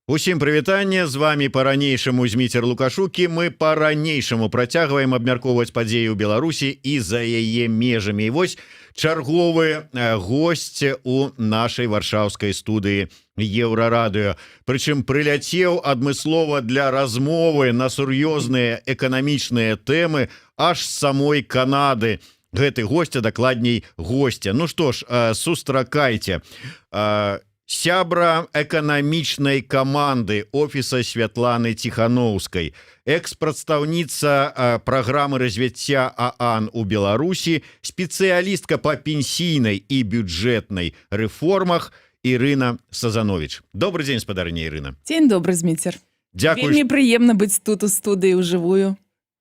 Усім прывітанне, з вами па-ранейшаму Зміцер Лукашук, і мы па-ранейшаму працягваем абмяркоўваць падзеі ў Беларусі і за яе межамі. І вось чарговы гость у нашай варшаўскай студыі Еўрарадыё. Прычым прыляцеў адмыслова для размовы на сур'ёзныя эканамічныя тэмы аж з самой Канады. Гэты госць, а дакладней, госця. Ну што ж, сустракайце, сябра эканамічнай каманды офіса Святланы Ціханоўскай, экс-прадстаўніца праграмы развіцця ААН у Беларусі, спецыялістка па пенсійнай і бюджэтнай рэформах Ірына Сазанович. Добры дзень, спадарыня Ірына. Дзень добры, Зміцер. Дякую. Вельмі прыемна быць тут, у студыі, ўжывую.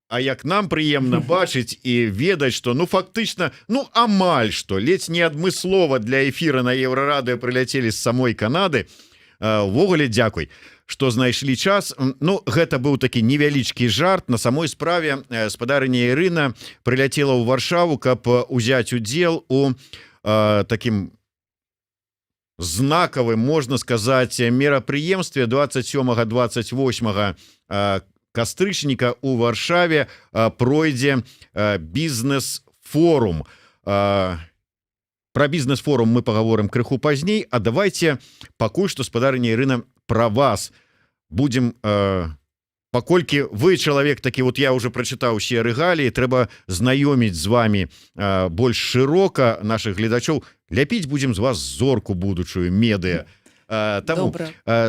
А як нам прыемна бачыць і ведаць, что, ну, фактычна, ну, амаль что ледзь не адмыслова для эфира на Еўрарадыё прыляцелі з самой Канады. Увогуле дзякуй, что знайшлі час. Ну, гэта быў такі невялічкі жарт. На самой справе спадарыня Ірына прыляцела ў Варшаву, каб узяць удзел у таким знакавым, можна сказаць, мерапрыемстве. 27, 28 кастрычніка у Варшаве пройдзе бізнес-форум. Про бізнес-форум мы паговорым крыху пазней, а давайте пакуль што, спадарыня Ірына, про вас будем, паколькі вы чалавек такі, вот я уже прочытаў усе рэгаліі, трэба знаёміць з вами больш шырока наших гледачоў, ляпіць будем з вас зорку будучую медыа. Таму,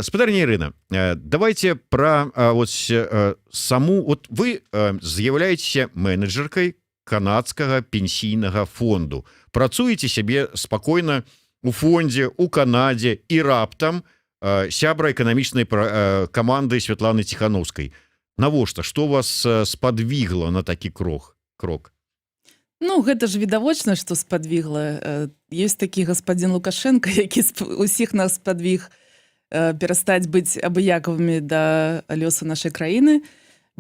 спадарыня Ірына, давайте про вот саму, вот вы з'яўляецеся менеджеркай канадскага пенсійнага фонду, працуеце сябе спакойна у фондзе у Канадзе і раптам сябра эканамічнай каманды Святланы Ціханоўскай. Навошта, что вас сподвигло на такі крок? Ну, гэта ж відавочна, што спадвігла. Ёсць такі господин Лукашенко, які усіх нас спадвіг перастаць быць абыякавымі да лёсу нашай краіны.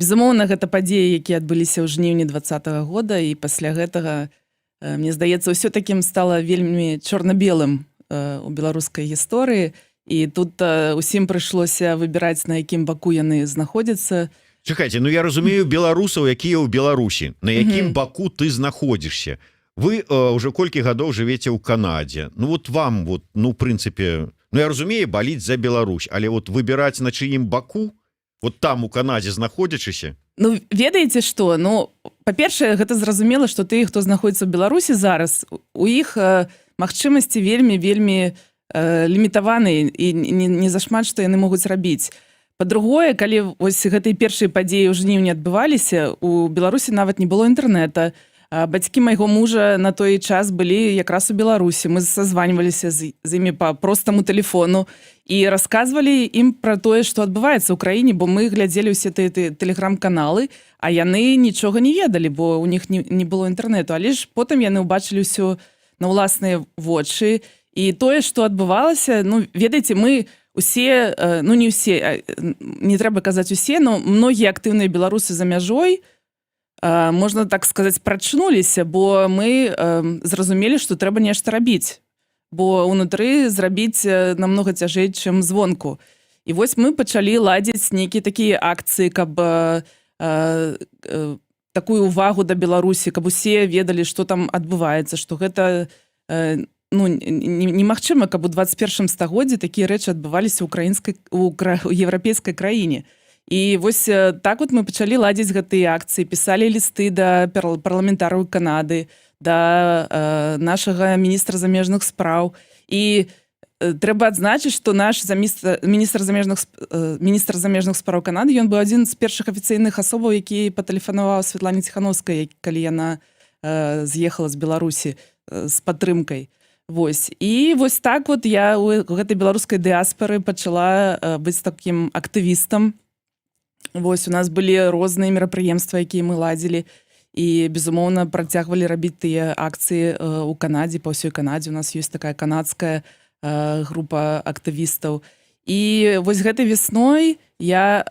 Безумоўна, гэта падзеі, якія адбыліся ў жніўні 20-го года, і пасля гэтага, мне здаецца, ўсё такім стала вельмі чорна-белым у беларускай гісторыі, і тут усім прыйшлося выбіраць, на якім баку яны знаходзяцца. Чакайце, ну, я разумею беларусаў, якія ў Беларусі, на якім баку ты знаходзішся. Вы уже колькі гадоў жывеце ў Канадзе. Ну вот вам вот, ну, прынцыпе, ну, я разумею, баліць за Беларусь, але вот выбіраць, на чыім баку, вот там, у Канадзе знаходзячыся? Ну, ведаеце что, ну, па-першае, гэта зразумела, что ты, хто знаходіцца ў Беларусі зараз, у іх магчымасці вельмі, вельмі лімітаваны і не зашмат што яны могуць рабіць. Па-другое, калі вось гэтыя першыя падзеі ў жніўні адбываліся, у Беларусі нават не было інтэрнэта. Бацькі майго мужа на той час былі якраз у Беларусі. Мы созваниваліся з імі по простаму тэлефону і расказвалі ім пра тое, што адбываецца ў краіне, бо мы глядзелі ўсе тыя тэлеграм-каналы, а яны нічога не ведалі, бо у них не было інтэрнэту. Але ж потым яны ўбачылі ўсё на ўласныя вочы і тое, што адбывалася, ну, ведаеце, мы усе, ну, не ўсе, не трэба казаць усе, но многія актыўныя беларусы за мяжой, можна так сказаць, прачнуліся, бо мы зразумелі, што трэба нешта рабіць, бо унутры зрабіць намнога цяжэй, чым звонку. І вось мы пачалі ладзіць нейкія такія акцыі, каб такую увагу да Беларусі, каб усе ведалі, што там адбываецца, што гэта ну, немагчыма, каб у 21 стагоддзі такія рэчы адбываліся украінскай, у еўрапейскай краіне. І вось так вот мы пачалі ладзіць гэтыя акцыі, пісалі лісты да парламентараў Канады, да нашага міністра замежных спраў. І трэба адзначыць, што наш заміст міністр замежных спраў Канады, ён быў адзін з першых афіцыйных асобаў, які патэлефанаваў Святлане Ціханоўскай, калі яна з'ехала з Беларусі, з падтрымкай. Вось. І вось так вот я у гэтай беларускай дыаспоры пачала быць такім актывістам. Вось у нас былі розныя мерапрыемствы, якія мы ладзілі, і, безумоўна, працягвалі рабіць тыя акцыі у Канадзе, па ўсёй Канадзе. У нас ёсць такая канадская група актывістаў. І вось гэтай весной я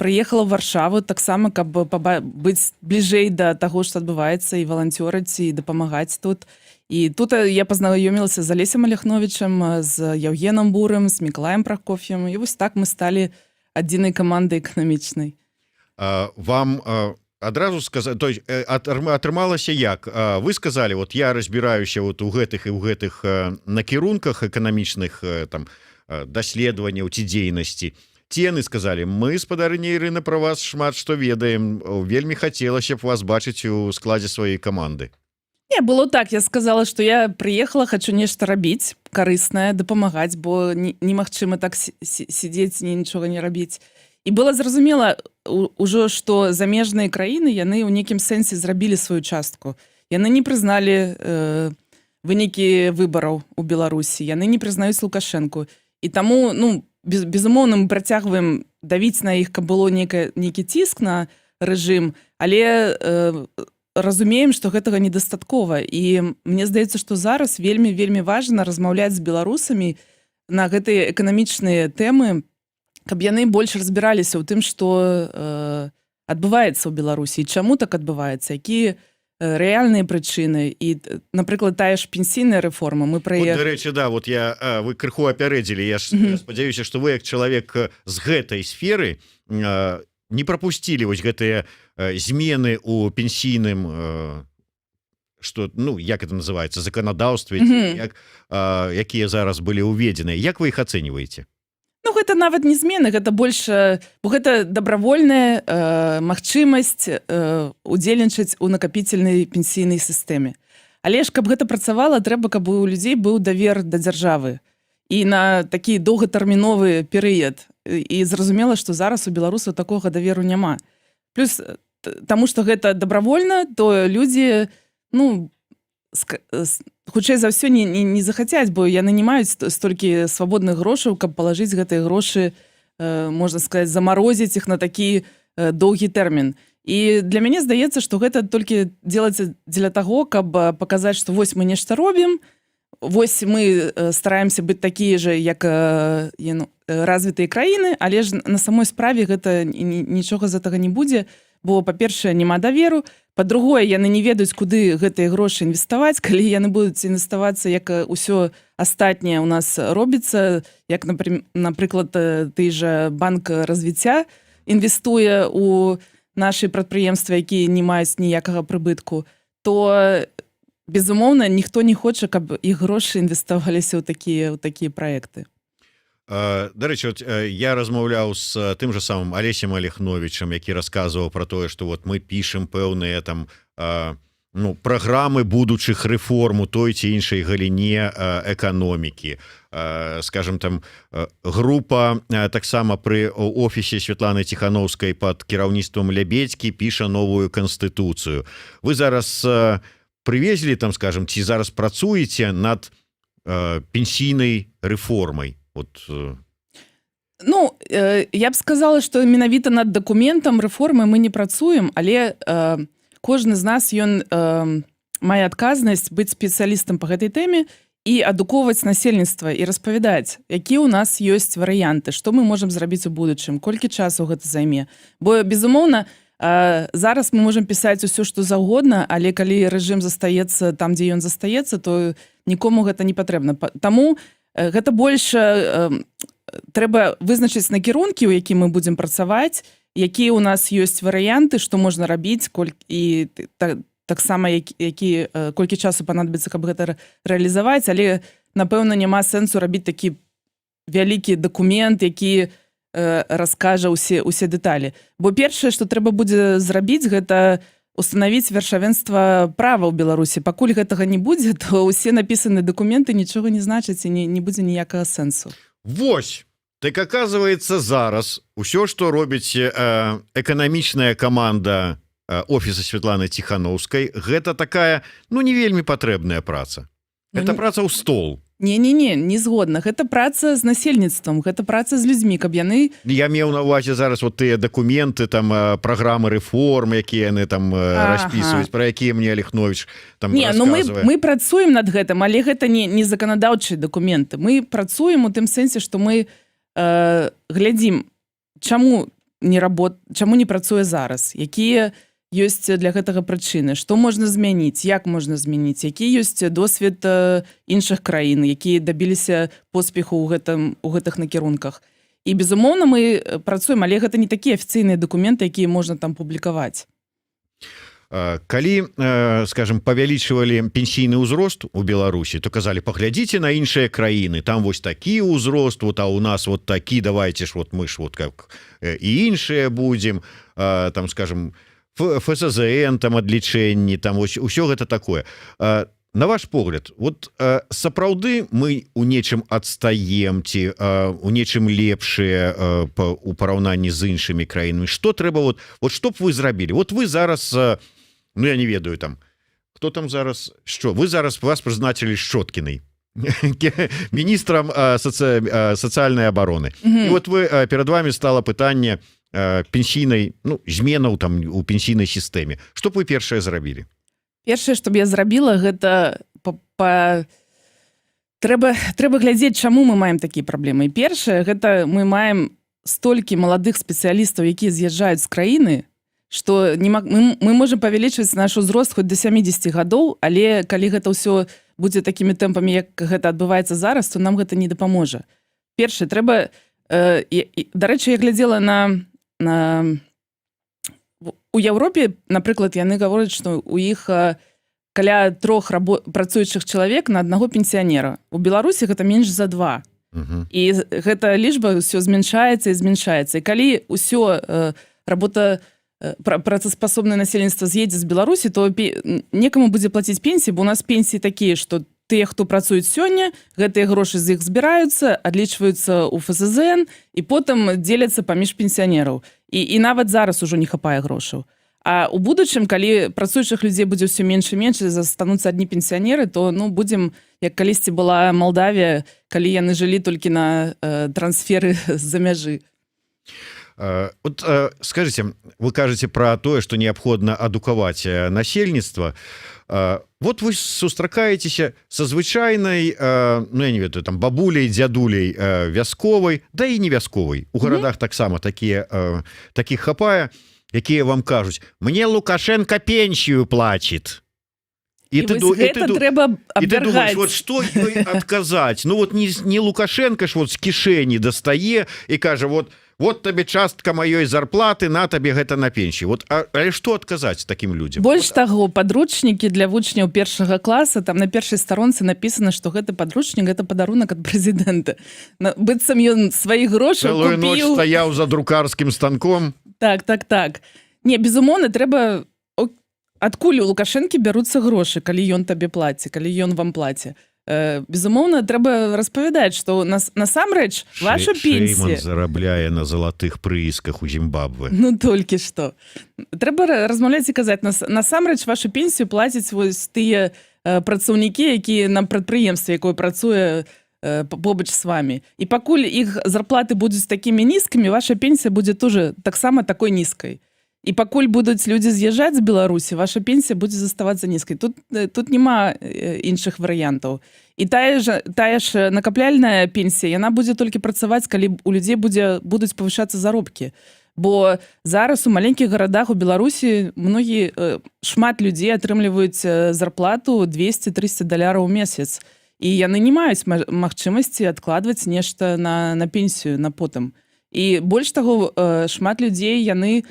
прыехала в Варшаву таксама, каб быць бліжэй да таго, што адбываецца, і валанцёрыць, і дапамагаць тут. І тут я пазнаёмілася з Алесем Аляхновічам, з Яўгенам Бурым, з Мікалаем Пракоф'ем, і вось так мы сталі адзінай камандай эканамічнай. Вам адразу сказать, то есть атрымалася як? Вы сказали: «Вот я разбіраюся вот у гэтых і ў гэтых накірунках эканамічных там даследаванняў ці дзейнасці», ці яны сказали: «Мы, спадарыня Ірына, про вас шмат што ведаем, вельмі хацелася б вас бачыць у складзе сваёй каманды»? Не, было так: я сказала, что я приехала, хочу нешта рабіць карыснае, дапамагаць, бо немагчыма так сидзець, нічога не рабіць. І было зразумела ўжо, што замежныя краіны, яны ў нейкім сэнсе зрабілі сваю частку. Яны не прызналі вынікі выбараў у Беларусі, яны не прызнаюць Лукашэнку, і таму, ну, безумоўна, мы працягваем давіць на іх, каб было нейкі ціск на рэжым, але разумеем, што гэтага недастаткова. І мне здаецца, што зараз вельмі, вельмі важна размаўляць з беларусамі на гэтыя эканамічныя тэмы, каб яны больш разбіраліся ў тым, што адбываецца ў Беларусі і чаму так адбываецца, якія рэальныя прычыны. І напрыклад, тая ж пенсійная рэформа, мы пра Вот, яе дарэчы, да, вот я вы крыху апярэдзілі, я ж спадзяюся, что вы, як чалавек з гэтай сферы, не пропусцілі вось гэтыя змены у пенсійным, что, ну, як это называется, заканадаўстве, як, якія зараз былі ўведзены. Як вы іх ацэньваеце? Ну, гэта нават не змены, гэта больш, бо гэта добравольная магчымасць удзельнічаць у накопительной пенсійнай сістэме. Але ж, каб гэта працавала, трэба, каб у людзей быў давер да дзяржавы і на такі доўгатэрміновы перыяд. І зразумела, што зараз у беларусаў такога даверу няма. Плюс таму, што гэта добравольна, то людзі, ну, хутчэй за ўсё, не захацяць, бо яны не маюць столькі свабодных грошаў, каб палажыць гэтыя грошы, можна сказать, замарозіць іх на такі доўгі тэрмін. І для мяне здаецца, што гэта толькі делается дзеля таго, каб паказаць, што вось мы нешта робім, вось мы стараемся быць такія же, як ну, развітыя краіны, але ж на самой справе гэта нічога з гэтага не будзе, бо, па-першае, няма даверу, па-другое, яны не ведаюць, куды гэтыя грошы інвеставаць. Калі яны будуць інвеставацца, як ўсё астатняе у нас робіцца, як, напрыклад, ты же Банк развіцця інвестуе у нашы прадпрыемствы, якія не маюць ніякага прыбытку, то, безумоўна, ніхто не хоча, каб іх грошы інвеставаліся ў такія праекты. Дарэчы, вот, я размаўляў з тым же самым Алесем Аляхновічам, які расказваў про тое, что вот мы пішем пэўныя там ну, праграмы будучых рэформ у той ці іншай галіне эканомікі. Скажем, там група таксама пры офісе Святланы Ціханоўскай под кіраўніцтвам Лябедзькі піша новую канстытуцыю. Вы зараз прывезлі там, скажем, ці зараз працуеце над пенсійнай рэформай, вот? Ну, я б сказала, что менавіта над дакументам рэформы мы не працуем, але кожны з нас, ён мае адказнасць быць спецыялістам по гэтай тэме і адукоўваць насельніцтва і распавядаць, які ў нас ёсць варыянты, што мы можам зрабіць у будучым, колькі часу гэта займе. Бо, безумоўна, зараз мы можам пісаць усё, што заўгодна, але калі рэжым застаецца там, дзе ён застаецца, то нікому гэта не патрэбна. Таму гэта больш трэба вызначыць накірункі, у які мы будзем працаваць, якія ў нас ёсць варыянты, што можна рабіць, і таксама які колькі часу панадбіцца, каб гэта рэалізаваць. Але, напэўна, няма сэнсу рабіць такі вялікі дакумент, які раскажа усе дэталі, бо першае, што трэба будзе зрабіць, гэта устанавіць вяршавенства права ў Беларусі. Пакуль гэтага не будзе, то ўсе напісаныя дакументы нічога не значаць і не будзе ніякага сэнсу. Вось так, оказывается, зараз усё, что робіць эканамічная команда офіса Светланы Ціханоўскай, гэта такая, ну, не вельмі патрэбная праца. Ну, Это не- праца ў стол. Не, не згодна. Гэта праца з насельніцтвам, гэта праца з людзьмі, каб яны Я меў на увазе зараз вот тыя дакументы там, праграмы рэформ, якія яны там распісваюць, про якія мне Аляхновіч там Не, ну мы расказвае. мы працуем над гэтым, але гэта не заканадаўчыя дакументы. Мы працуем у тым сэнсе, што мы глядзім, чаму не працуе зараз, якія Ёсць для гэтага прычыны, што можна змяніць, як можна змяніць, які ёсць досвед іншых краін, якія дабіліся поспеху ў гэтых накірунках. І, безумоўна, мы працуем, але гэта не такія афіцыйныя дакументы, якія можна там публікаваць. Калі, скажем, павялічвалі пенсійны ўзрост у Беларусі, то казалі: «Паглядзіце на іншыя краіны, там вось такі ўзрост, вот, а у нас вот такі, давайте ж вот мы ж вот как і іншыя будем». Там, скажем, ФСЗН, там адлічэнні, там вось усё гэта такое. На ваш погляд, вот сапраўды мы у нечым адстаем ці у нечым лепшыя у параўнанні з іншымі краінамі? Что трэба, вот что б вы зрабілі? Вот вы зараз, ну, я не ведаю там, кто там зараз, что вы зараз, вас прызначылі Шчоткінай міністрам сацыяльнай абароны. І вот вы, перад вами стала пытанне пенсійнай, ну, зменаў там у пенсійнай сістэме, что б вы першае зрабілі? Першае, што б я зрабіла, гэта трэба глядзець, чаму мы маем такія праблемы. Першае, гэта мы маем столькі маладых спецыялістаў, якія з'язджаюць з краіны, что не маг... мы можем павялічваць наш узрост хоць до 70 гадоў, але калі гэта ўсё будзе такімі тэмпамі, як гэта адбываецца зараз, то нам гэта не дапаможа. Першае, трэба дарэчы, я глядзела на у Еўропе, напрыклад, яны гавораць, што у іх каля трох працуючых чалавек на аднаго пенсіянера. У Беларусі гэта менш за два. І гэта лічба ўсё змяншаецца і змяншаецца. І калі ўсё работа працаспасобнае насельніцтва з'едзе з Беларусі, то некаму будзе плаціць пенсіі, бо у нас пенсіі такія, што тыя, хто працуюць сёння, гэтыя грошы з іх збіраюцца, адлічваюцца ў ФСЗН і потым дзеляцца паміж пенсіянераў. І нават зараз ужо не хапае грошаў. А у будучым, калі працуючых людзей будзе ўсё менш і менш, застануцца адні пенсіянеры, то, ну, будзем, як калісьці была Малдавія, калі яны жылі толькі на трансферы з-за мяжы. Вот скажите, вы кажаце про тое, что неабходна адукаваць насельніцтва. Вот вы сустракаецеся са звычайнай, ну, я не ведаю, там, бабуляй, дзядуляй, вясковай, да і не вясковай, у гарадах таксама такія, таких хапае, якія вам кажуць: «Мне Лукашенко пенсию платит». І вось гэта трэба И ты думаешь, абвяргаць. вот что ёй адказаць? Ну вот не Лукашенко ж вот з кішэні дастае і кажа: Вот табе частка маёй зарплаты, на табе гэта на пенсію». Вот, але что адказаць таким людям? Больш таго, падручнікі для вучняў першага класа, там на першай старонцы написано, што гэты падручнік — гэта падарунак ад прэзідэнта. Быццам ён сваіх грошаў Целую ноч купіў. стаяў за друкарскім станком. Так. Не, безумоўна, трэба адкуль у Лукашэнкі бяруцца грошы, калі ён табе плаце, калі ён вам плаце? Безумоўна, трэба распавядаць, што нас насамрэч ваша Шэйман пенсія зарабляе на залатых прыісках у Зімбабве. Ну, толькі што. Трэба размаўляць і казаць: насамрэч вашу пенсію плацяць вось тыя працаўнікі, якія на прадпрыемстве, якое працуе побач з вами. І пакуль іх зарплаты будуць такімі нізкімі, ваша пенсія будзе тоже таксама такой нізкай. І пакуль будуць людзі з'язджаць з Беларусі, ваша пенсія будзе заставацца нізкай. Тут няма іншых варыянтаў. І тая ж накапляльная пенсія, яна будзе толькі працаваць, калі у людзей будуць павышацца заробкі. Бо зараз у маленькіх гарадах у Беларусі многія, шмат людзей атрымліваюць зарплату 200-300 даляраў у месяц. І яны не маюць магчымасці адкладваць нешта на пенсію на потым. І больш таго, шмат людзей, яны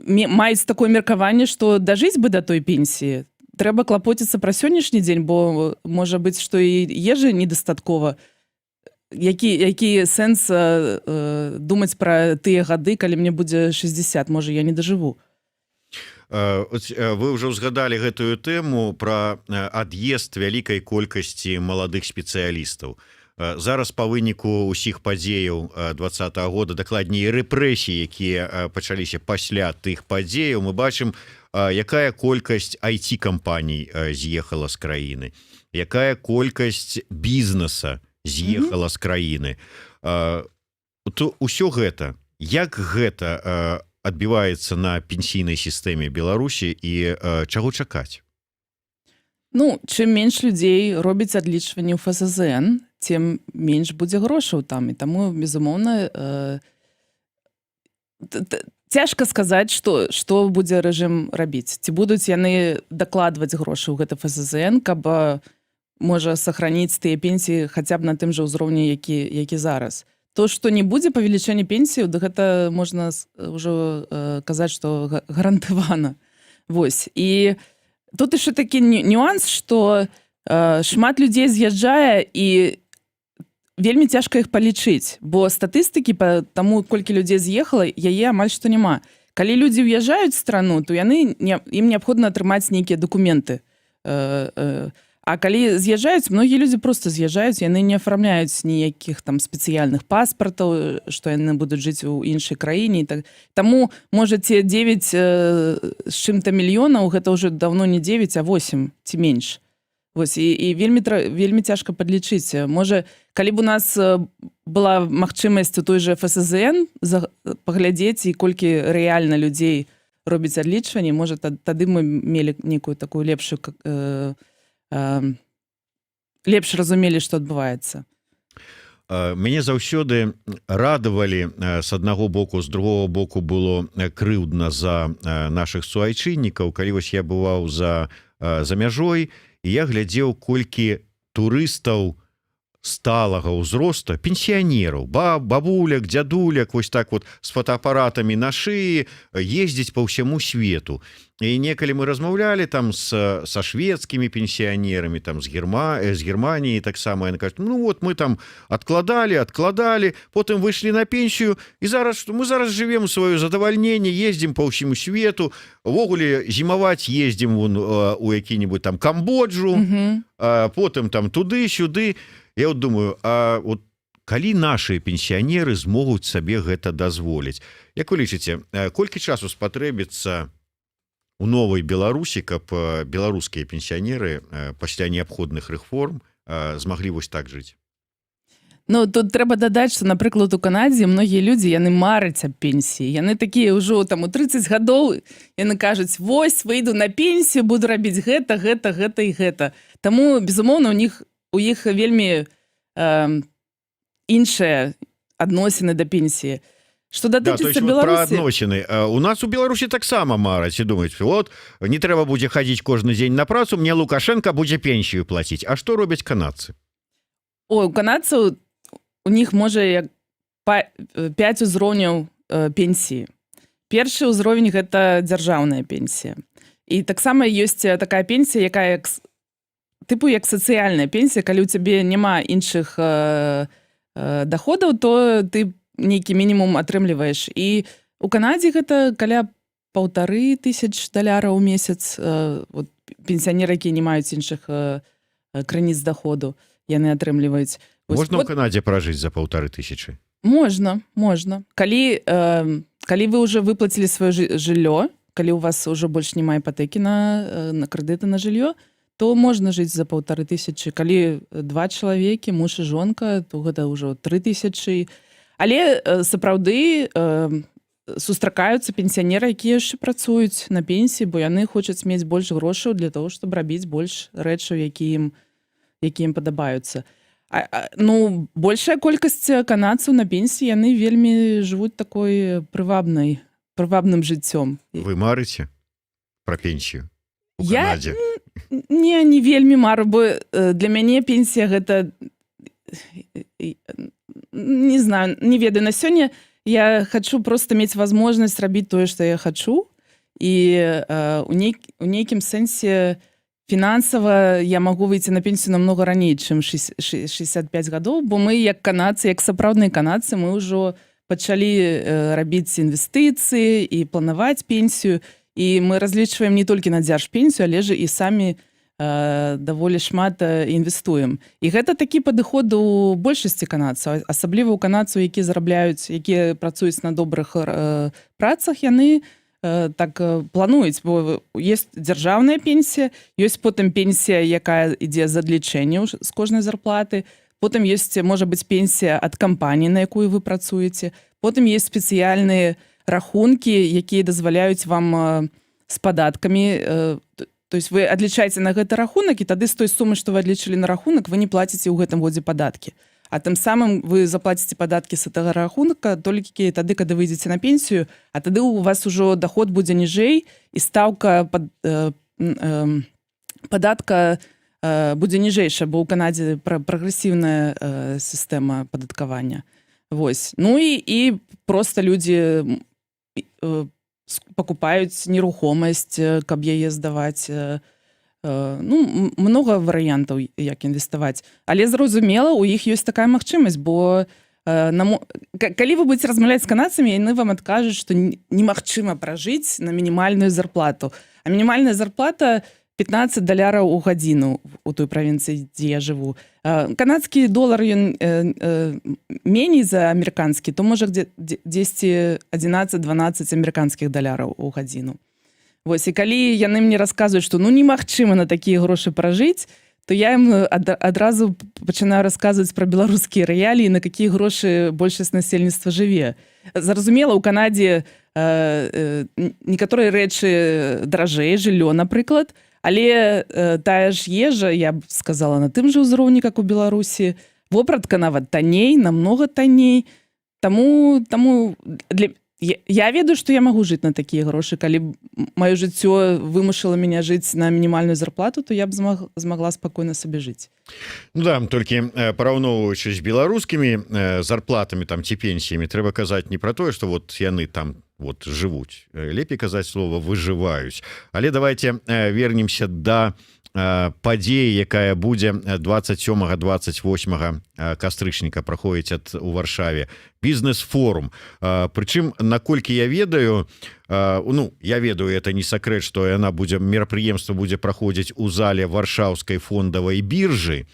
маюць такое меркаванне, што дажыць бы да той пенсіі, трэба клапоціцца пра сённяшні дзень, бо можа быць, што і ежы недастаткова. Які сэнс думаць пра тыя гады, калі мне будзе 60, можа, я не дажыву? Вы ўжо ўзгадалі гэтую тэму про ад'езд вялікай колькасці маладых спецыялістаў. Зараз па выніку ўсіх падзеяў 20-го года, дакладней, рэпрэсій, якія пачаліся пасля тых падзеяў, мы бачым, якая колькасць IT-кампаній з'ехала з краіны, якая колькасць бізнеса з'ехала з краіны. То ўсё гэта, як гэта адбіваецца на пенсійнай сістэме Беларусі і чаго чакаць? Ну, чым менш людзей робіць адлічванне ў ФСЗН, тем менш будзе грошаў там. І таму, безумоўна, Цяжка сказаць, что будзе рэжым рабіць, ці будуць яны дакладваць грошы ў гэта ФСЗН, каб можа, сохранить тыя пенсіі хаця б на тым жа ўзроўні, які зараз. То, что не будзе павелічэння пенсію, да, гэта можна ўжо казаць, что гарантавана. Вось, і тут еще такі нюанс, что шмат людзей з'язджае, і вельмі цяжка іх палічыць, бо статыстыкі по таму, колькі людзей з'ехала, яе амаль што няма. Калі людзі ўязджаюць страну, то яны не, ім неабходна атрымаць нейкія дакументы. А калі з'язджаюць, многія людзі просто з'язджаюць, яны не афармляюць ніякіх там спецыяльных паспартаў, што яны будуць жыць у іншай краіне і так. Таму, можа, те 9 з чым-то мільёнаў — гэта ўжо давно не 9, а 8 ці менш. Вось, і вельмі цяжка падлічыць. Можа, калі б у нас была магчымасць у той же ФСЗН паглядзець, і колькі рэальна людзей робіць адлічванне, можа, тады мы мелі нейкую такую лепшую лепш разумелі, што адбываецца. Мяне заўсёды радавалі с аднаго боку, з другого боку было крыўдна за наших суайчыннікаў. Калі вось я бываў за мяжой і я глядзеў, колькі турыстаў сталага ўзроста, пенсіянераў, бабуляк, дзядуляк, вось так вот с фотоапаратамі на шыі ездзіць по ўсяму свету. І некалі мы размаўлялі там со шведскімі пенсіянерамі, там з Германіі таксама, яны кажуць: «Ну вот мы там откладали, откладали, потым выйшлі на пенсію, і зараз что? Мы зараз живем сваё задавальненне, ездзім по ўсяму свету, увогуле зімаваць ездзім вон у які-нибудь там Камбоджу, потым там туды-сюды». Я вот думаю, а вот калі наши пенсіянеры змогуць сабе гэта дазволіць? Як вы лічыце, колькі часу спатрэбіцца у новай Беларусі, каб беларускія пенсіянеры пасля неабходных рэформ змаглі вось так жыць? Ну, тут трэба дадаць, што, напрыклад, у Канадзе многія людзі, яны мараць аб пенсіі. Яны такія ўжо там у 30 гадоў, яны кажуць: «Вось выйду на пенсію, буду рабіць гэта, гэта, гэта і гэта». Таму, безумоўна, у іх вельмі іншыя адносіны да пенсіі. Што Да, то датычыцца есть вот про Беларусі, адносіны. У нас у Беларусі таксама мараць і думаюць: вот не трэба будзе хадзіць кожны дзень на працу, мне Лукашенко будзе пенсію плаціць. А што робяць канадцы? Ой, у канадцаў, у них, можа, як 5 узроўняў пенсіі. Першы ўзровень — гэта дзяржаўная пенсія. І таксама ёсць такая пенсія, якая тыпу як сацыяльная пенсія: калі ў цябе няма іншых доходаў, то ты нейкі мінімум атрымліваеш. І у Канадзе гэта каля 1500 даляраў у месяц. Вот, пенсіянеры, якія не маюць іншых крыніц доходу, яны атрымліваюць. Вось, Можна ў вот. Канадзе пражыць за 1500? Можна, можна. Калі вы уже выплацілі сваё жыллё, калі у вас уже больш няма іпатэкі на крэдыты на жыллё, то можна жыць за 1500. Калі два чалавекі, муж і жонка, то гэта ўжо 3000. Але сапраўды сустракаюцца пенсіянеры, якія яшчэ працуюць на пенсіі, бо яны хочуць мець больш грошаў для того, чтобы рабіць больш рэчаў, якія ім падабаюцца. Ну, большая колькасць канадцаў на пенсіі, яны вельмі жывуць такой прывабным жыццём. Вы марыце про пенсію у Я Канадзе? Не вельмі мару, бо для мяне пенсія — гэта не знаю, не ведаю. На сёння я хочу просто мець возможность рабіць тое, что я хочу, і у нейкім сэнсе фінансава я могу выйти на пенсію намного раней, чым 65 гадоў, бо мы, як канадцы, як сапраўдныя канадцы, мы ўжо пачалі рабіць інвестыцыі і планаваць пенсію, і мы разлічваем не толькі на дзяржпенсію, але ж і самі даволі шмат інвестуем. І гэта такі падыход у большасці канадцаў, асабліва ў канадцаў, які зарабляюць, якія працуюць на добрых працах. Яны так плануюць, бо есть дзяржаўная пенсія, ёсць потым пенсія, якая ідзе з адлічэння з кожнай зарплаты, потым ёсць, можа быць, пенсія ад кампаніі, на якую вы працуеце, потым есть спецыяльныя рахункі, якія дазваляюць вам з падаткамі, то есть вы адлічаеце на гэты рахунак, і тады з той сумы, што вы адлічылі на рахунак, вы не плаціце ў гэтым годзе падаткі. А тым самым вы заплаціце падаткі с этого рахунка толькі тады, калі выйдзеце на пенсію, а тады у вас ужо доход будзе ніжэй, і стаўка падатка будзе ніжэйша, бо ў Канадзе прагрэсіўная сістэма падаткавання. Вось. Ну і просто людзі покупаюць нерухомасць, каб яе здаваць. Ну, много варыянтаў, як інвеставаць. Але, зразумела, у іх ёсць такая магчымасць, бо калі вы будете размаўляць з канадцамі, яны вам адкажуць, што немагчыма пражыць на мінімальную зарплату. А мінімальная зарплата 15 даляраў у гадзіну у той правінцыі, дзе я жыву. Канадскі долар, ён меней за амерыканскі, то можа, дзе 10, 11, 12 амерыканскіх даляраў у гадзіну. Вось, і калі яны мне расказваюць, што, ну, немагчыма на такія грошы пражыць, то я ім адразу пачынаю расказваць пра беларускія рэаліі, на какія грошы большасць насельніцтва жыве. Зразумела, у Канадзе некаторыя рэчы даражэй, жыллё, напрыклад, але тая ж ежа, я б сказала, на тым жа ўзроўні, как у Беларусі, вопратка нават танней, намного танней. Таму я ведаю, што я магу жыць на такія грошы. Калі б маё жыццё вымушала меня жыць на мінімальную зарплату, то я б змагла спакойна сабе жыць. Ну да, толькі параўноўваючы з беларускімі зарплатамі там ці пенсіямі, трэба казаць не про тое, что вот яны там вот жывуць, лепей казаць слова «выжываюць». Але давайте вернемся до падзеі, якая будзе 27, 28 кастрычніка праходзіць у Варшаве, бізнес-форум. Прычым, наколькі я ведаю, ну, я ведаю, это не сакрэт, что яна будзе, мерапрыемства будзе праходзіць у зале Варшаўскай фондавай біржы.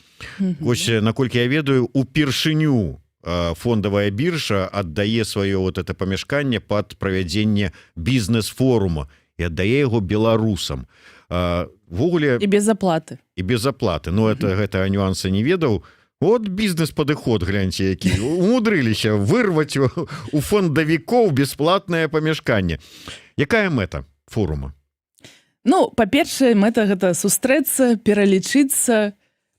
Вось, наколькі я ведаю, упершыню фондавая біржа аддае сваё вот это памяшканне под правядзенне бізнес-форума і аддае яго беларусам увогуле. І без аплаты. І без аплаты. Ну, это гэта нюансы не ведаў. Вот бізнес-падыход, гляньте, які умудрыліся вырваць у фондавікоў бесплатное памяшканне. Якая мэта форума? Ну, па-першае, мэта — гэта сустрэцца, пералічыцца,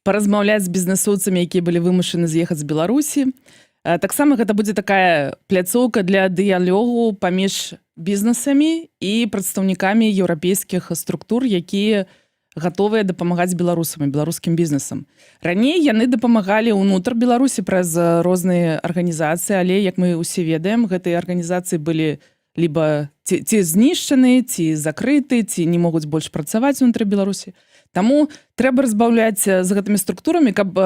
паразмаўляць з бізнесоўцамі, якія былі вымушаны з'ехаць з Беларусі. Таксама гэта будзе такая пляцоўка для дыялогу паміж бізнесамі і прадстаўнікамі еўрапейскіх структур, якія гатовыя дапамагаць беларусам і беларускім бізнесам. Раней яны дапамагалі ўнутр Беларусі праз розныя арганізацыі, але, як мы ўсе ведаем, гэтыя арганізацыі былі либо ці знішчаны, ці закрыты, ці не могуць больш працаваць унутры Беларусі. Таму трэба разбаўляць з гэтымі структурамі, каб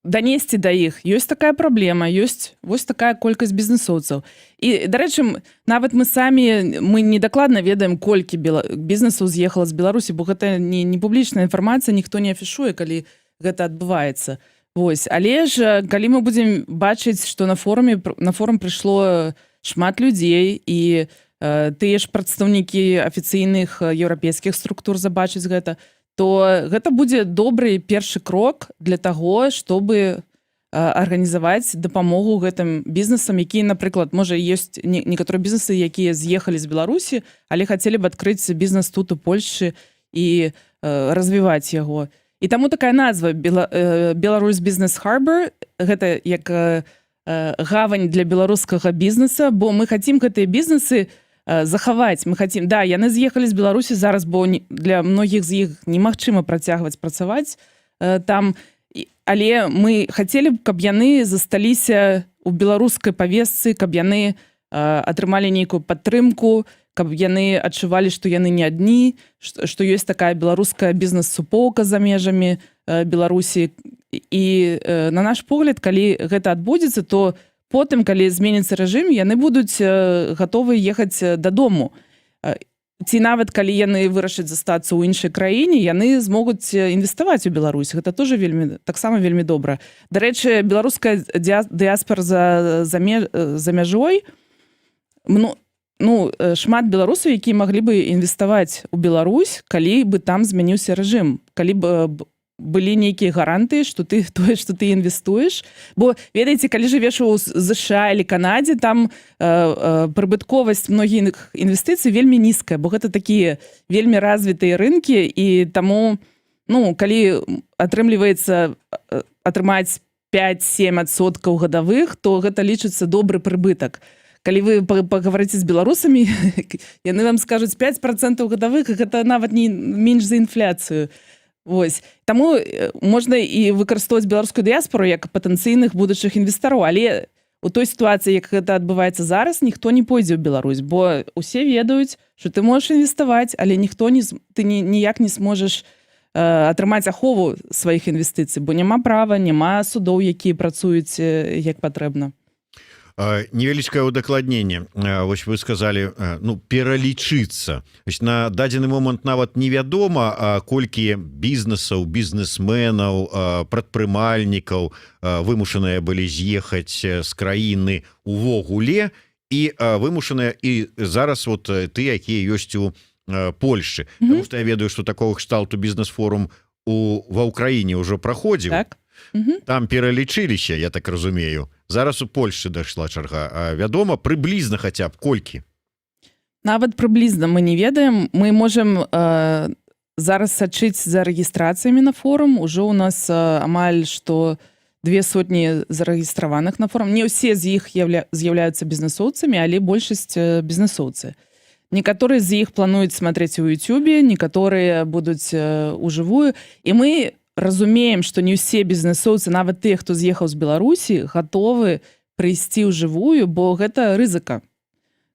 данесці да іх: ёсць такая праблема, ёсць вось такая колькасць бізнесоўцаў. І, дарэчы, нават мы самі, мы недакладна ведаем, колькі бізнесаў з'ехала з Беларусі, бо гэта не публічная інфармацыя, ніхто не афішуе, калі гэта адбываецца. Вось, але ж калі мы будзем бачыць, што на форум прыйшло шмат людзей і тыя ж прадстаўнікі афіцыйных еўрапейскіх структур забачыць гэта, то гэта будзе добры першы крок для таго, чтобы арганізаваць дапамогу гэтым бізнесам, якія, напрыклад, можа, ёсць некаторыя бізнесы, якія з'ехалі з Беларусі, але хацелі б адкрыць бізнес тут, у Польшчы, і развіваць яго. І таму такая назва Беларусь Business Harbor, гэта як гавань для беларускага бізнеса, бо мы хацім гэтыя бізнесы захаваць. Мы хацім, да, яны з'ехалі з Беларусі зараз, бо для многіх з іх немагчыма працягваць працаваць там, але мы хацелі б, каб яны засталіся у беларускай павесцы, каб яны атрымалі нейкую падтрымку, каб яны адчувалі, што яны не адні, што ёсць такая беларуская бізнес-суполка за межамі Беларусі. І на наш погляд, калі гэта адбудзецца, то потым, калі зменіцца рэжым, яны будуць гатовы ехаць дадому. Ці нават калі яны вырашаць застацца ў іншай краіне, яны змогуць інвеставаць у Беларусь. Гэта тоже вельмі, таксама вельмі добра. Дарэчы, беларуская дыяспора за мяжой, ну, шмат беларусаў, якія маглі бы інвеставаць у Беларусь, калі бы там змяніўся рэжым, калі б былі нейкія гарантыі, что ты тое, что ты інвестуеш. Бо, ведаеце, калі жывеш у ЗША или Канадзе, там прыбытковасць многіх інвестыцый вельмі нізкая, бо гэта такія вельмі развітыя рынкі, і таму, ну, калі атрымліваецца атрымаць 5-7% гадавых, то гэта лічыцца добры прыбытак. Калі вы пагаварыце з беларусамі, яны вам скажуць: 5% гадавых — гэта нават не менш за інфляцыю. Вось таму можна і выкарыстоўваць беларускую дыяспору як патэнцыйных будучых інвестараў, але у той сітуацыі, як гэта адбываецца зараз, ніхто не пойдзе ў Беларусь, бо усе ведаюць, что ты можаш інвеставаць, але ніхто не ты ніяк не сможаш атрымаць ахову сваіх інвестыцый, бо няма права, няма судоў, якія працуюць як патрэбна. Невялічкае удакладненне. Вось вы сказали, ну, пералічыцца. На дадзены момант нават невядома, колькі бізнесаў, бізнесменаў, прадпрымальнікаў вымушаныя былі з'ехаць з краіны увогуле і вымушаныя і зараз вот ты, якія ёсць у Польшчы mm -hmm. Что я ведаю, что такого кшталту бізнес-форум ва Ўкраіне ўжо праходзіў. Так. Там пералічыліся, я так разумею. Зараз у Польшчы дайшла чарга. А вядома прыблізна хаця б, колькі? Нават прыблізна мы не ведаем. Мы можем зараз сачыць за рэгістрацыямі на форум. Ужо у нас амаль што 200 зарэгістраваных на форум. Не ўсе з іх з'яўляюцца бізнесоўцамі, але большасць бізнесоўцы. Некаторыя з іх плануюць смотреть у Ютубе, некаторыя будуць ужывую. І мы разумеем, што не ўсе бізнесоўцы, нават тыя, хто з'ехаў з Беларусі, гатовы прыйсці ў жывую, бо гэта рызыка.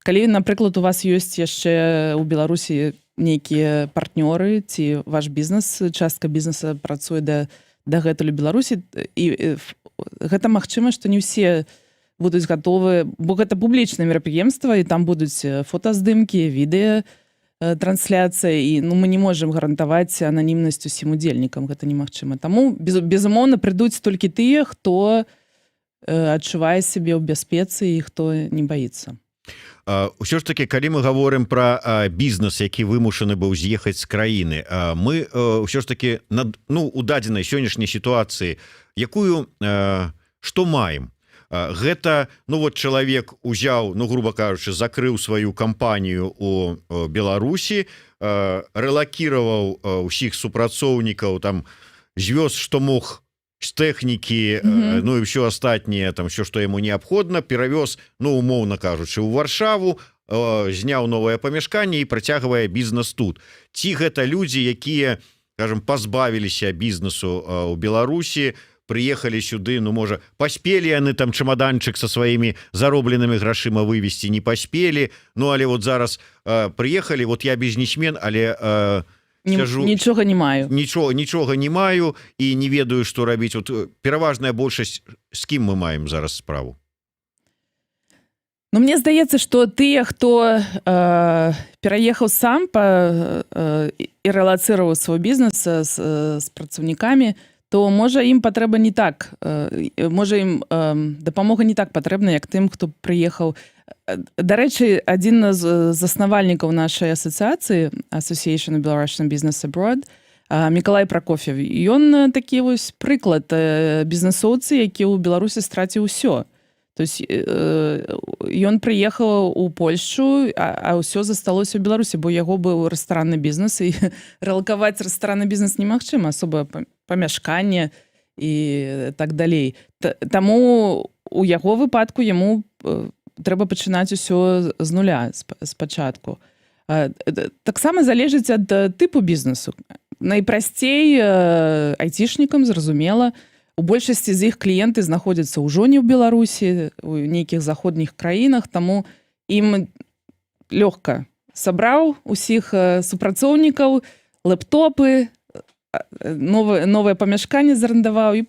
Калі, напрыклад, у вас ёсць яшчэ ў Беларусі нейкія партнёры ці ваш бізнес, частка бізнеса працуе дагэтуль у Беларусі, і гэта магчыма, што не ўсе будуць гатовы, бо гэта публічнае мерапрыемства, і там будуць фотаздымкі, відэа трансляцыя, і, ну, мы не можам гарантаваць ананімнасць усім удзельнікам, гэта немагчыма. Таму безумоўна прыйдуць толькі тыя, хто адчувае сябе ў бяспецы і хто не баіцца. Ўсё ж таки, калі мы говорим про бізнес, які вымушаны быў з'ехаць з краіны, мы ўсё ж таки над ну, у дадзенай сённяшняй сітуацыі якую что маем? Гэта, ну, вот чалавек узяў, ну, грубо кажучы, закрыў сваю кампанію у Беларусі, рэлакіраваў усіх супрацоўнікаў, там звёз, что мог з тэхнікі, ну і все астатняе там, все, что яму неабходна, перавёз, ну, умоўна кажучы, у Варшаву, зняў новае памяшканне і працягвае бізнес тут. Ці гэта людзі, якія, скажем, пазбавіліся бізнесу у Беларусі, прыехалі сюды, ну, можа, паспелі яны там чемаданчык со сваімі заробленымі грашыма вывесці, не паспелі, ну, але вот зараз прыехалі: вот я бізнесмен, але сяжу, нічога не маю. Нічога не маю і не ведаю, что рабіць. Вот пераважная большасць, з кім мы маем зараз справу? Ну, мне здаецца, што тыя, хто пераехаў сам і рэлацыраваў свой бізнес з працаўнікамі, то, можа, ім патрэба не так, можа, ім дапамога не так патрэбна, як тым, хто прыехаў. Дарэчы, адзін з заснавальнікаў нашай асацыяцыі, Association of Belarusian Business Abroad, Мікалай Пракоф'еў, ён такі вось прыклад бізнесоўцы, які ў Беларусі страціў усё. То есть ён прыехаў у Польшчу, а ўсё засталося ў Беларусі, бо яго быў рэстаранны бізнес, і рэлакаваць рэстаранны бізнес немагчыма, асоба памяшканне і так далей. Таму у яго выпадку яму трэба пачынаць усё з нуля, спачатку. Таксама залежыць ад тыпу бізнесу. Найпрасцей айцішнікам, зразумела. У большасці з іх кліенты знаходзяцца ўжо не ў Беларусі, у нейкіх заходніх краінах, таму ім лёгка: сабраў усіх супрацоўнікаў, лэптопы, новае памяшканне зарандаваў і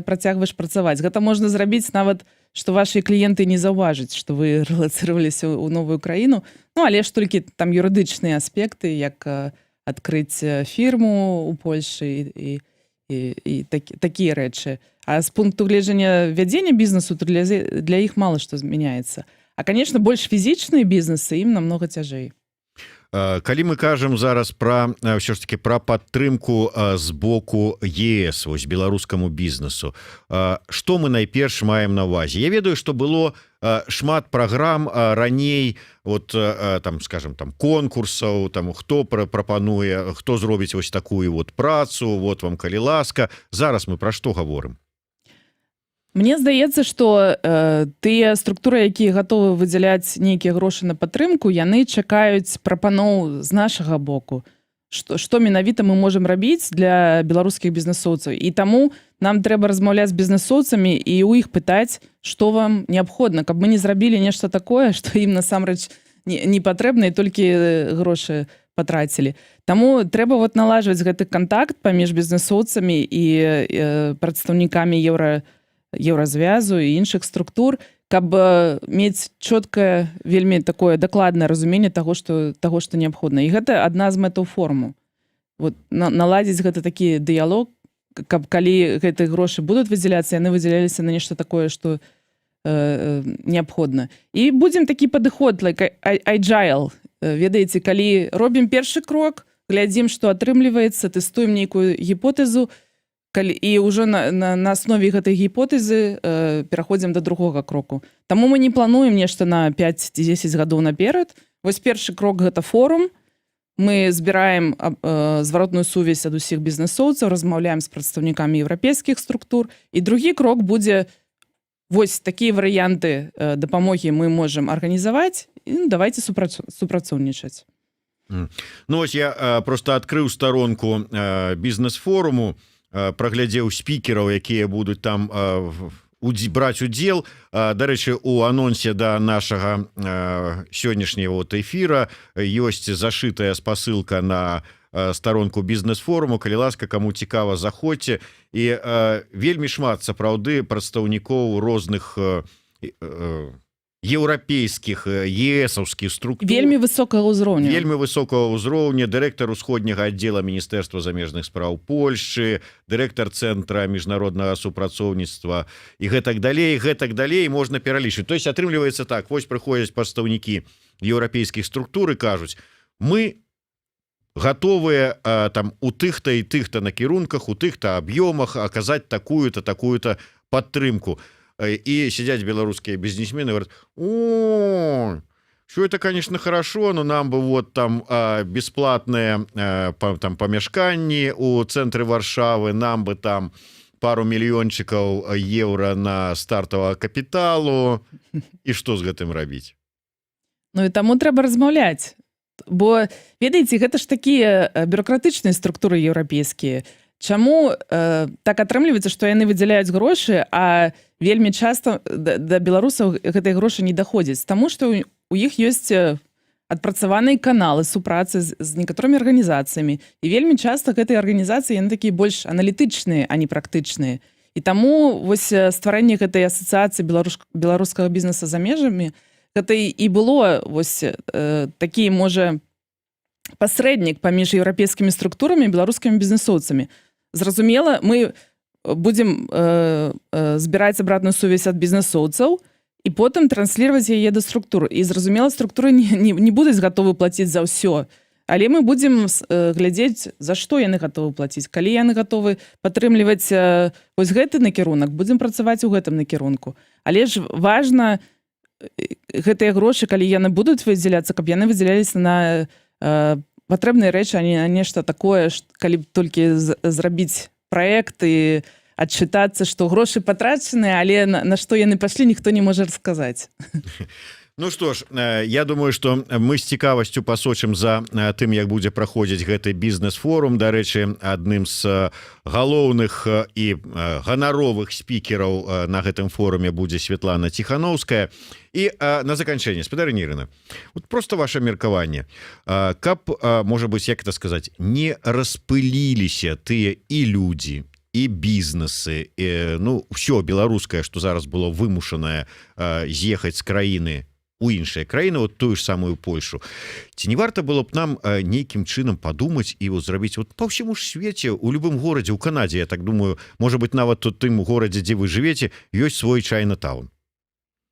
працягваеш працаваць. Гэта можна зрабіць нават, што ваши кліенты не заўважаць, што вы рэлацыраваліся ў новую краіну. Ну, але ж толькі там юрыдычныя аспекты, як адкрыць фірму у Польшы і такія рэчы. А з пункту гледжання вядзення бізнесу, то для іх мала што змяняецца. А, конечно, больш фізічныя бізнесы, ім намного цяжэй. Калі мы кажам зараз про ўсё ж таки про падтрымку з боку ЕС вось беларускаму бізнесу, что мы найперш маем на увазе? Я ведаю, что было шмат праграм раней, вот там, скажем, там конкурсаў, там хто прапануе, хто зробіць вось такую вот працу, вот вам, калі ласка. Зараз мы про што гаворым? Мне здаецца, што тыя структуры, якія гатовы выдзяляць нейкія грошы на падтрымку, яны чакаюць прапаноў з нашага боку, што менавіта мы можам рабіць для беларускіх бізнесоўцаў. І таму нам трэба размаўляць з бізнесоўцамі і ў іх пытаць, што вам неабходна, каб мы не зрабілі нешта такое, што ім насамрэч не патрэбна і толькі грошы патрацілі. Таму трэба вот налажваць гэты кантакт паміж бізнесоўцамі і прадстаўнікамі Еўразвязу і іншых структур, каб мець чёткае, вельмі такое дакладнае разуменне таго, што неабходна. І гэта адна з мэтаў форуму. Вот наладзіць гэты такі дыялог, каб, калі гэтыя грошы будуць выдзяляцца, яны выдзяляліся на нешта такое, што неабходна. І будзем такі падыход, like agile, ведаеце, калі робім першы крок, глядзім, што атрымліваецца, тэстуем нейкую гіпотэзу, калі і ўжо на аснове гэтай гіпотэзы пераходзім до другога кроку. Таму мы не плануем нешта на 5-10 гадоў наперад. Вось першы крок — гэта форум. Мы збіраем зваротную сувязь ад усіх бізнесоўцаў, размаўляем з прадстаўнікамі еўрапейскіх структур, і другі крок будзе: вось такія варыянты дапамогі мы можам арганізаваць, і, ну, давайте супрацоўнічаць. Ну вось я просто адкрыў старонку бізнес-форуму, праглядзеў спікераў, якія будуць там браць удзел. Дарэчы, у анонсе да нашага сённяшняго вот эфира ёсць зашытая спасылка на старонку бізнес-форуму. Калі ласка, кому цікава, заходзьце. І вельмі шмат сапраўды прадстаўнікоў розных еўрапейскіх, еэсаўскіх структур. Вельмі высокага ўзроўню. Вельмі высокага ўзроўня: дырэктар усходняга аддзела Міністэрства замежных спраў Польшчы, дырэктар Цэнтра міжнароднага супрацоўніцтва і гэтак далей, гэтак далей, можна пералічыць. То есть атрымліваецца так: вось прыходзяць прадстаўнікі еўрапейскіх структур і кажуць: «Мы гатовыя там у тых-то і тых-то накірунках, у тых-то аб'ёмах аказаць такую-то, такую-то падтрымку». І сядзяць беларускія бізнесмены, говорят: «О, все это, конечно, хорошо, но нам бы вот там бесплатные там памяшканні у цэнтры Варшавы, нам бы там пару мільёнчыкаў еўра на стартавага капіталу». І что з гэтым рабіць? Ну і таму трэба размаўляць, бо, ведаеце, гэта ж такія бюрократычныя структуры еўрапейскія. Чаму так атрымліваецца, што яны выдзяляюць грошы, а вельмі часта да беларусаў гэтыя грошы не даходзяць? Таму што у іх ёсць адпрацаваныя каналы супрацы з некаторымі арганізацыямі, і вельмі часта гэтыя арганізацыі, яны такія больш аналітычныя, а не практычныя. І таму вось стварэнне гэтай Асацыяцыі беларускага бізнеса за межамі, гэта і было вось такі, можа, пасрэднік паміж еўрапейскімі структурамі, беларускімі бізнесоўцамі. Зразумела, мы будзем збіраць абратную сувязь ад бізнесоўцаў і потым транслировать яе да структур. І, зразумела, структуры не будуць гатовы плаціць за ўсё, але мы будзем глядзець, за што яны гатовы плаціць. Калі яны гатовы падтрымліваць вось гэты накірунак, будзем працаваць у гэтым накірунку. Але ж важна, гэтыя грошы, калі яны будуць выдзяляцца, каб яны выдзяляліся на патрэбныя рэчы, а не на нешта такое, калі б толькі зрабіць праект і адчытацца, што грошы патрачаны, але на што яны пайшлі, ніхто не можа расказаць. Ну что ж, я думаю, что мы з цікавасцю пасочым за тым, як будзе праходзіць гэты бізнес-форум. Дарэчы, адным з галоўных і ганаровых спікераў на гэтым форуме будзе Светлана Ціхановская. І на заканчэнне, спадарыня Ірына, вот просто ваше меркаванне, каб, можа быть, як это сказать, не распыліліся тыя і людзі, і бізнесы, ну, все беларускае, что зараз было вымушанае з'ехаць з краіны у іншыя краіны, вот тую ж самую Польшу, ці не варта было б нам нейкім чынам падумаць і вот зрабіць вот по всему ж свеце, у любым горадзе, у Канадзе, я так думаю, может быть, нават тут тым горадзе, дзе вы жывеце, ёсць свой Чайна-таун?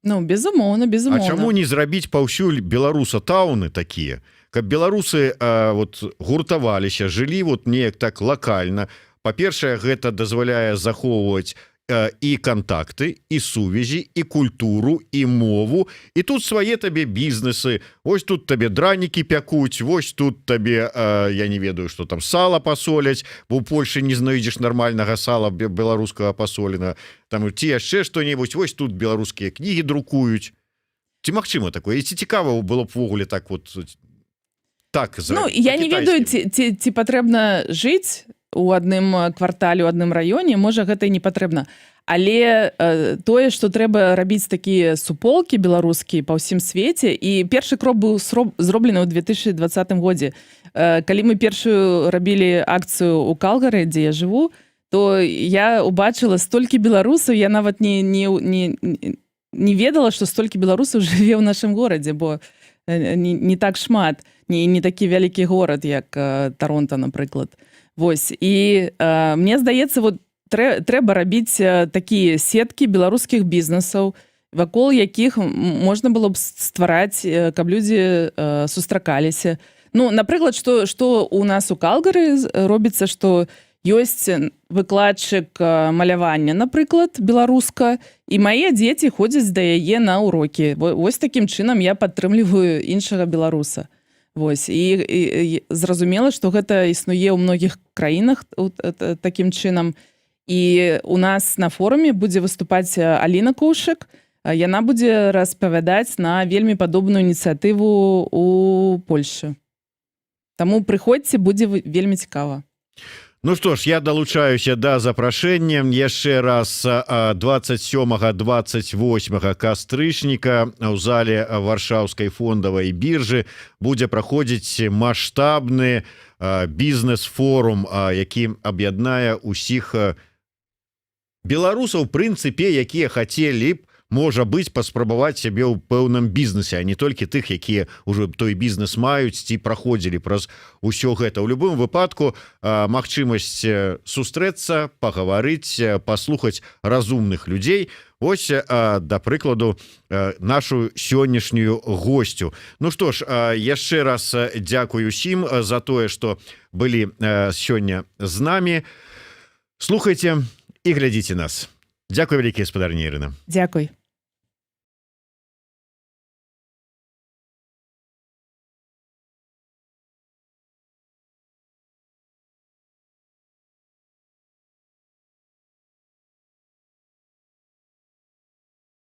Ну, безумоўна, А безумоўна. чаму не зрабіць паўсюль беларуса-тауны такія, каб беларусы вот гуртаваліся, жылі вот неяк так лакальна? Па-першае, гэта дазваляе захоўваць і контакты, і сувязі, і культуру, і мову, і тут свае табе бізнесы. Ось тут табе дранікі пякуць, вось тут табе, я не ведаю, что там, сала пасоляць, бо у Польше не знойдзеш нармальнага сала беларускага пасолена там ці яшчэ что-нибудь. Вось тут беларускія кнігі друкуюць. Ці магчыма такое і ці цікава было б увогуле так вот так? Ну, я не ведаю, ці патрэбна жыць у адным квартале, у адным раёне, можа, гэта і не патрэбна, але тое, что трэба рабіць такія суполкі беларускія па ўсім свеце. І першы крок быў зроблены ў 2020 годзе, калі мы першую рабілі акцыю у Калгары, дзе я жыву, то я убачыла столькі беларусаў, я нават не ведала, что столькі беларусаў жыве ў нашым горадзе, бо не так шмат, не такі вялікі горад, як Таронта, напрыклад. Вось, і мне здаецца, вот трэба рабіць такія сеткі беларускіх бізнесаў, вакол якіх можна было б ствараць, каб людзі сустракаліся. Ну, напрыклад, что у нас у Калгары робіцца, что ёсць выкладчык малявання, напрыклад, беларуска, і мае дзеці ходзяць да яе на урокі. Вось такім чынам я падтрымліваю іншага беларуса. Вось, і зразумела, што гэта існуе ў многіх краінах такім чынам. І у нас на форуме будзе выступаць Аліна Коўшык. Яна будзе распавядаць на вельмі падобную ініцыятыву у Польшы. Таму прыходзьце, будзе вельмі цікава. Ну что ж, я далучаюся да запрашэння яшчэ раз: 27, 28 кастрычніка ў зале Варшаўскай фондавай біржы будзе праходзіць маштабны бізнес-форум, які аб'яднае усіх беларусаў, прынцыпе, якія хацелі б, можа быць, паспрабаваць сябе ў пэўным бізнесе, а не толькі тых, якія ўжо той бізнес маюць ці праходзілі праз усё гэта. У любым выпадку магчымасць сустрэцца, пагаварыць, паслухаць разумных людзей. Ось, да прыкладу, нашу сённяшнюю госцю. Ну что ж, яшчэ раз дзякую усім за тое, что былі сёння з нами. Слухайте і глядзіце нас. Дзякуй вялікі, спадарня Ірына. Дзякуй.